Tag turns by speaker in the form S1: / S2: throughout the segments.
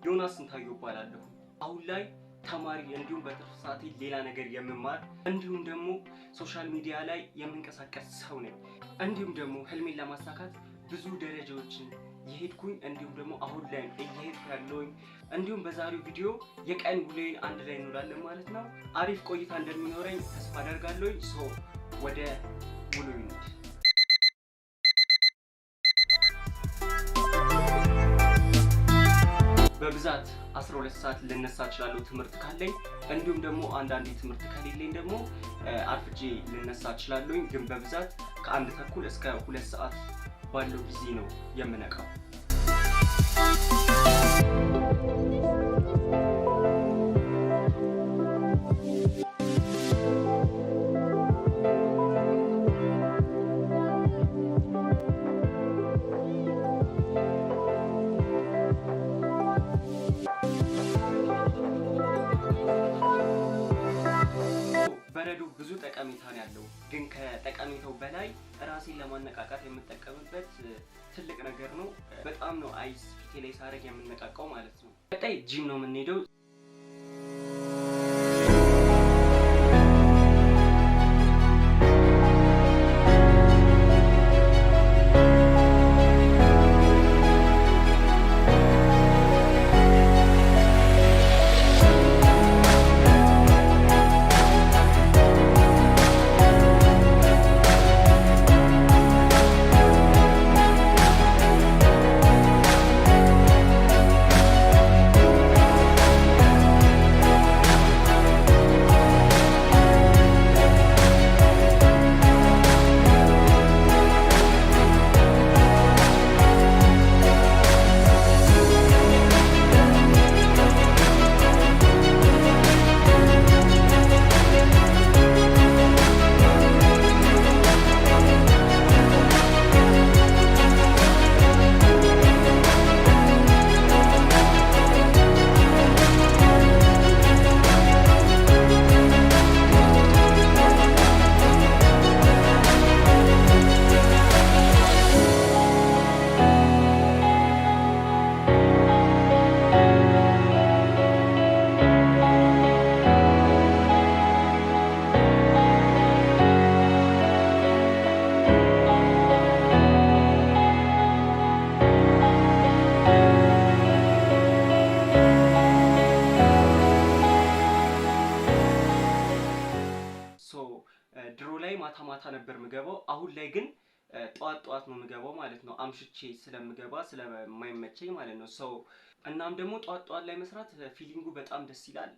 S1: ዮናስ ስንታየሁ እባላለሁ። አሁን ላይ ተማሪ እንዲሁም በትርፍ ሰዓቴ ሌላ ነገር የምማር እንዲሁም ደግሞ social media ላይ የምንቀሳቀስ ሰው ነኝ። እንዲሁም ደግሞ ህልሜን ለማሳካት ብዙ ደረጃዎችን የሄድኩኝ እንዲሁም ደግሞ አሁን ላይ እየሄድኩ ያለውኝ እንዲሁም በዛሬው ቪዲዮ የቀን ውሎዬን አንድ ላይ እንውላለን ማለት ነው። አሪፍ ቆይታ እንደሚኖረኝ ተስፋ አደርጋለሁኝ። So ወደ ውሎ እንሂድ። በብዛት 12 ሰዓት ልነሳ እችላለሁ ትምህርት ካለኝ፣ እንዲሁም ደግሞ አንዳንዴ ትምህርት ከሌለኝ ደግሞ አርፍጄ ልነሳ እችላለሁኝ። ግን በብዛት ከ1:30 እስከ 2 ሰዓት ባለው ጊዜ ነው የምነቃው። በረዶ ብዙ ጠቀሜታ ነው ያለው፣ ግን ከጠቀሜታው በላይ ራሴን ለማነቃቃት የምጠቀምበት ትልቅ ነገር ነው። በጣም ነው ice ፊቴ ላይ ሳደርግ የምነቃቃው ማለት ነው። ቀጣይ ጂም ነው የምንሄደው። So ድሮ ላይ ማታ ማታ ነበር ምገባው። አሁን ላይ ግን ጠዋት ጠዋት ነው ምገባው ማለት ነው። አምሽቼ ስለምገባ ስለማይመቸኝ ማለት ነው። So እናም ደግሞ ጠዋት ጠዋት ላይ መስራት feeling ኡ በጣም ደስ ይላል።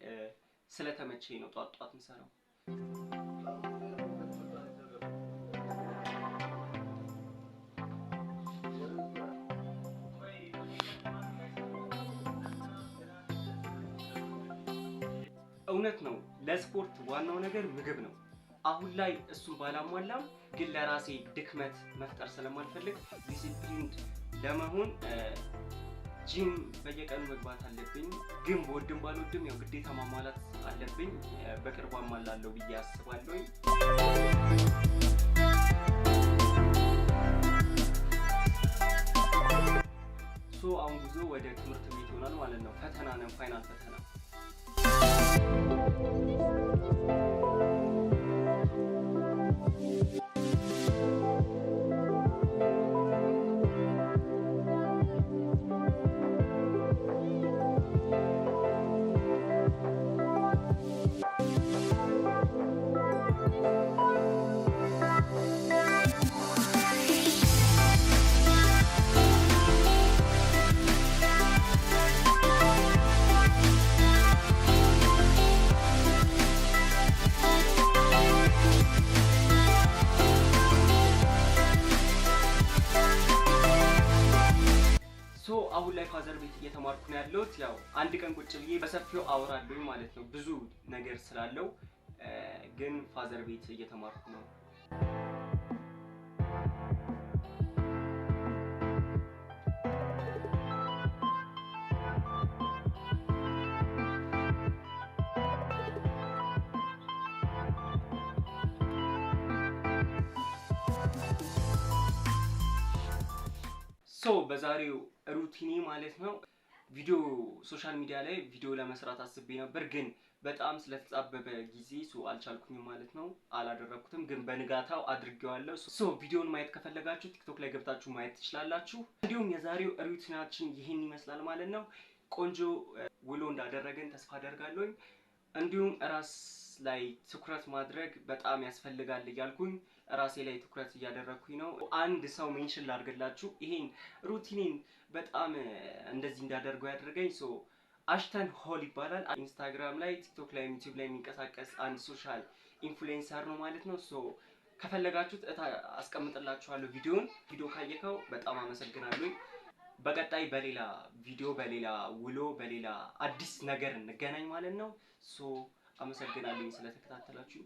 S1: ስለተመቸኝ ነው ጠዋት ጠዋት ምሰራው። እውነት ነው፣ ለስፖርት ዋናው ነገር ምግብ ነው። አሁን ላይ እሱን ባላሟላም ግን ለራሴ ድክመት መፍጠር ስለማልፈልግ disciplined ለመሆን ጂም በየቀኑ መግባት አለብኝ። ግን በወድም ባልወድም ያው ግዴታ ማሟላት አለብኝ። በቅርቡ አሟላለሁ ብዬ አስባለሁ። So አሁን ጉዞ ወደ ትምህርት ቤት ይሆናል ማለት ነው። ፈተና ነን፣ final ፈተና። So አሁን ላይ father ቤት እየተማርኩ ነው ያለሁት። ያው አንድ ቀን ቁጭ ብዬ በሰፊው አወራለሁ ማለት ነው፣ ብዙ ነገር ስላለው። ግን father ቤት እየተማርኩ ነው። So በዛሬው routine ኤ ማለት ነው ቪዲዮ social media ላይ ቪዲዮ ለመስራት አስቤ ነበር፣ ግን በጣም ስለተጣበበ ጊዜ so አልቻልኩኝም ማለት ነው። አላደረኩትም፣ ግን በንጋታው አድርጌዋለሁ። So ቪዲዮን ማየት ከፈለጋችሁ ቲክቶክ ላይ ገብታችሁ ማየት ትችላላችሁ። እንዲሁም የዛሬው routine ኣችን ይህን ይመስላል ማለት ነው። ቆንጆ ውሎ እንዳደረግን ተስፋ አደርጋለሁኝ። እንዲሁም ራስ ላይ ትኩረት ማድረግ በጣም ያስፈልጋል እያልኩኝ ራሴ ላይ ትኩረት እያደረግኩኝ ነው። አንድ ሰው mention ላድርግላችሁ። ይሄን routine ኔን በጣም እንደዚህ እንዳደርገው ያደረገኝ so አሽተን ሆል ይባላል። ኢንስታግራም ላይ፣ ቲክቶክ ላይ፣ ዩቲዩብ ላይ የሚንቀሳቀስ አንድ social influencer ነው ማለት ነው። So ከፈለጋችሁት እታ አስቀምጥላችኋለሁ ቪዲዮን። ቪዲዮ ካየከው በጣም አመሰግናለሁኝ። በቀጣይ በሌላ ቪዲዮ፣ በሌላ ውሎ፣ በሌላ አዲስ ነገር እንገናኝ ማለት ነው። So አመሰግናለሁኝ ስለተከታተላችሁ።